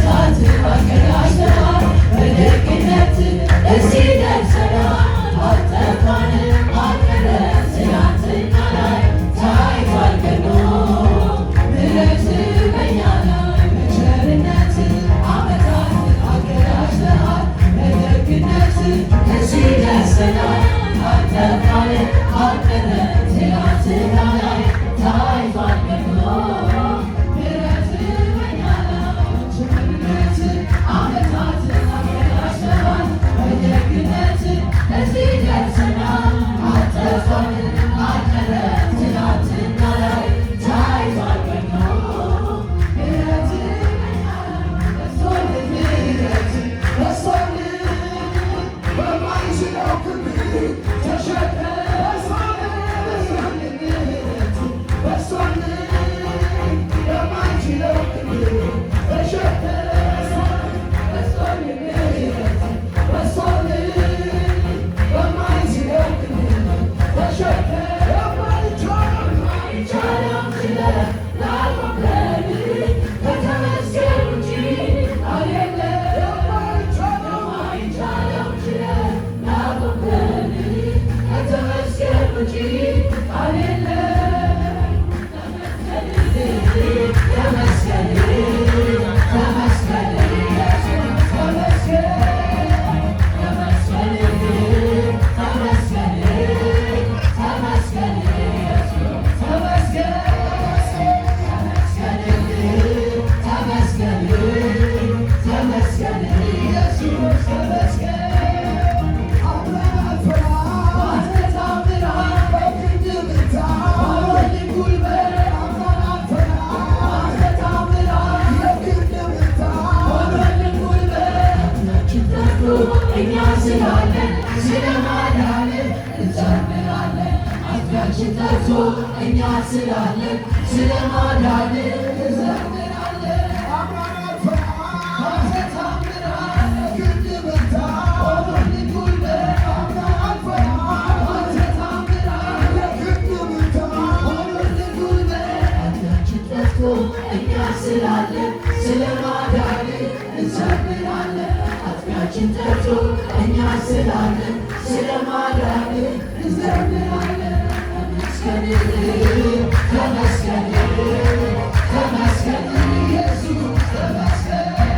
ዓመታት አቀዳጅተሃል በደግነት እዚህ ደርሰናል። አልጠፋንም አልቀረም ትናንትና ላይ ታይቷል ገኖ ምሕረት በእኛ ላይ በቸርነት። ዓመታት አቀዳጅተሃል በደግነት እዚህ ደርሰናል። አልጠፋንም አልቀረም ትናንትና ላይ ታይቷል ገኖ ምሕረት በእኛ ላይ በቸርነት። ዓመታት አቀዳጅተሃል በደግነት እዚህ ደርሰናል። አልጠፋንም አልቀረም ትናንትና ላይ ታይቷል ገኖ ምሕረት በእኛ ላይ በዝቶልን ምሕረት በዝቶልን በማይችለው ክንድ ተሸክመን በዝቶልን ምሕረት በዝቶልን በማይችለው ክንድ ተሸክመን በዝቶልን ምሕረት በዝቶልን በማይችለው ክንድ ተሸክመን የማይቻለው ችለህ ላቆምከን ከተመስገን ውጪ የለም። የማይቻለው ችለህ ላቆምከን ከተመስገን ውጪ የለም። ተመስገን ተመስገን ተመስገን ተመስገን ተመስገን ተመስገን ተመስገን ተመስገን ተመስገን ኢየሱስ ተመስገን። አብረን አልፈናል ባንተ ታምራት በክንድ ብርታት ባልወልድ ጉልበት አብረን አልፈናል ባንተ ታምራት የክንድ ብርታት ሆኖልን ጉልበት ጠፍቶ እኛ ስላለን ስለ ማዳን እንዘምራለን። አጥፊያችን ጠፍቶ እኛ ስላለን ስለ ማዳን እንዘምራለን። አብረን አልፈናል ባንተ ታምራት የክንድ ብርታት ሆኖልን ጉልበት አብረን አልፈናል ባንተ ታምራት የክንድ ብርታት ሆኖልን ጉልበት አጥፊያችን ጠፍቶ እኛ ስላለን ስለ ማዳን እንዘምራለን። አጥፊያችን ጠፍቶ እኛ ስላለን ስለ ማዳን እንዘምራለን። ተመስገን ተመስገን